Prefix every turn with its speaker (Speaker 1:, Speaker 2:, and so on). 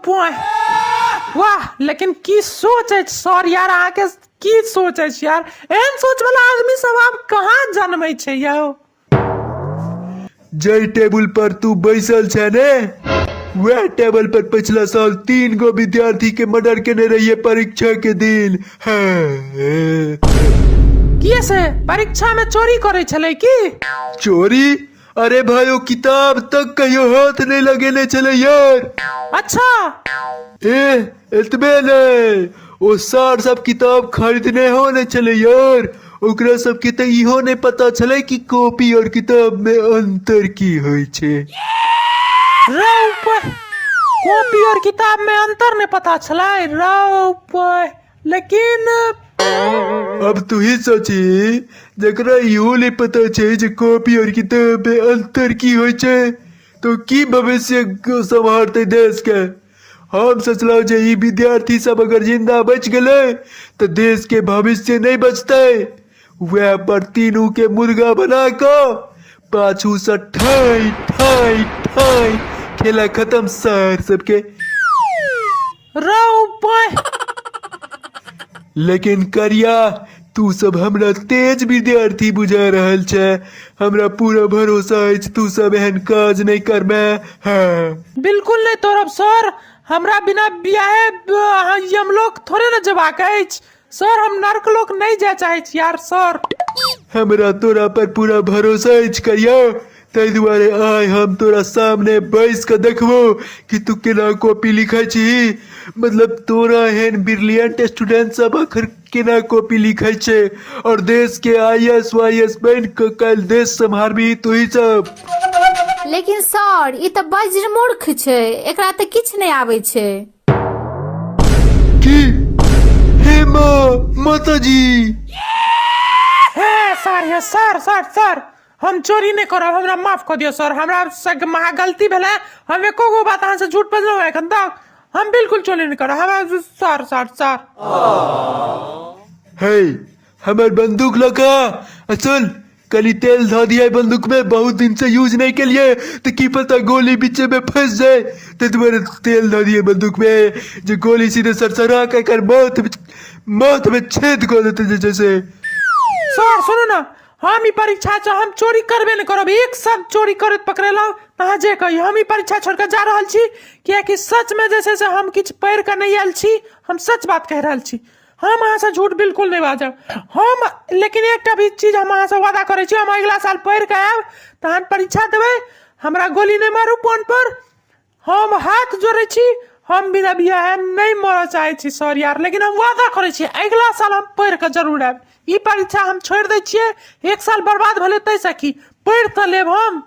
Speaker 1: पोय वाह, लेकिन की सोच अछि सर यार, अहाँके की सोच अछि यार? एहन सोच वाला आदमी सब आब कहाँ जन्मै छै यौ?
Speaker 2: जाहि टेबुल पर तू बैसल छे ने, वएह टेबल पर पिछला साल 3 गो विद्यार्थी के मर्डर केने रहिए परीक्षा के दिन। हाँ।
Speaker 1: किए से परीक्षा में चोरी करे छलै की?
Speaker 2: चोरी? अरे भाई, ओ किताब तक कहियो हाथ नहीं लगेने छलै यार।
Speaker 1: अच्छा।
Speaker 2: ए एतबे नहीं, ओ सर सब किताब खरीदने हो नहीं छलै यार। ओकरा सबके तऽ इहो नहि पता छलै कि कॉपी और किताब में अंतर की होइ छै।
Speaker 1: रौ कॉपी और किताब में अंतर नहीं पता छलै रौ। लेकिन
Speaker 2: अब तू ही सोची, जकरा इहो नहीं पता छै जे कॉपी और किताब में अंतर की होइ छै, तो की भविष्य सम्हारतै देश के? हम सोचलहुँ जे ई विद्यार्थी सब अगर जिंदा बच गेलै तऽ देश के भविष्य नहीं बचतै। वएह पर तीनू के मुर्गा बना कऽ पाछू से ठाई ठाई ठाई खेला खत्म सर सबके।
Speaker 1: रौ पाय।
Speaker 2: लेकिन करिया, तू सब हमरा तेज विद्यार्थी बुझा रहल छै, हमरा पूरा भरोसा अछि तू सब एहन काज नहि करबे। हाँ,
Speaker 1: बिल्कुल नहि तोड़ब सर। हमरा बिना बियाहे अहाँ यमलोक थोड़े ने जेबाक अछि सर। हम नर्कलोक नहि जाय चाहै छी यार सर।
Speaker 2: हमरा तोरा पर पूरा भरोसा अछि करिया, ताहि दुआरे आइ हम तोरा सामने बैस कऽ देखबो कि तू केना कॉपी लिखै छी। मतलब तोरा एहन ब्रिलियंट स्टूडेंट सब आखिर केना कॉपी लिखै छै, और देश के I S Y S बनि कऽ काल्हि देश सम्हारबी तूही सब।
Speaker 3: लेकिन सर, ई तऽ वज्र मूर्ख छै, एकरा तऽ किछु नहि आबै छै।
Speaker 2: की हे माँ माताजी!
Speaker 1: हे सर, हे सर, सर सर, हम चोरी नहि करब, हमरा माफ कऽ दियौ सर। हमरा से महा गलती भेलै। हम एको गो बात अहाँसँ झूठ बजलहुँ एखन तक? हम बिल्कुल चोरी नहि करब। हमरा सर सर सर।
Speaker 2: हे, हमर बंदूक लऽ कऽ आ सुन, कनि तेल धऽ दियै बंदूक में, बहुत दिन से यूज नहीं के लिए, तो की पता गोली बीचे में फंस जाए, ताहि दुआरे तेल धऽ दियै बंदूक में जे गोली सीधे सरसरा के एकर मौत में छेद कऽ देतै जे छै से।
Speaker 1: सर सुनू ने, हम ई परीक्षा छै हम चोरी करबे नहि करब। एक शब्द चोरी करैत पकड़ेलहुँ तऽ अहाँ जे कहियौ। हम ई परीक्षा छोड़ि कऽ जा रहल छी, कियाकि सचमे जे छै से हम किछु पढ़ि कऽ नहि आयल छी। हम सच बात कहि रहल छी, हम अहाँसँ झूठ बिल्कुल नहि बाजब हम। लेकिन एकटा भी चीज हम अहाँसँ वादा करै छी, हम अगिला साल पढ़ि कऽ आयब, तहन परीक्षा देबै। हमरा गोली नहि मारू फोन पर, हम हाथ जोड़ै छी। हम बिना बियाहे नहि मरऽ चाहै छी सर यार। लेकिन हम वादा करै छी, अगिला साल हम पढ़ि कऽ जरूर आयब। ई परीक्षा हम छोड़ि दै छियै। एक साल बर्बाद भेलै ताहिसँ की, पढ़ि तऽ लेब हम।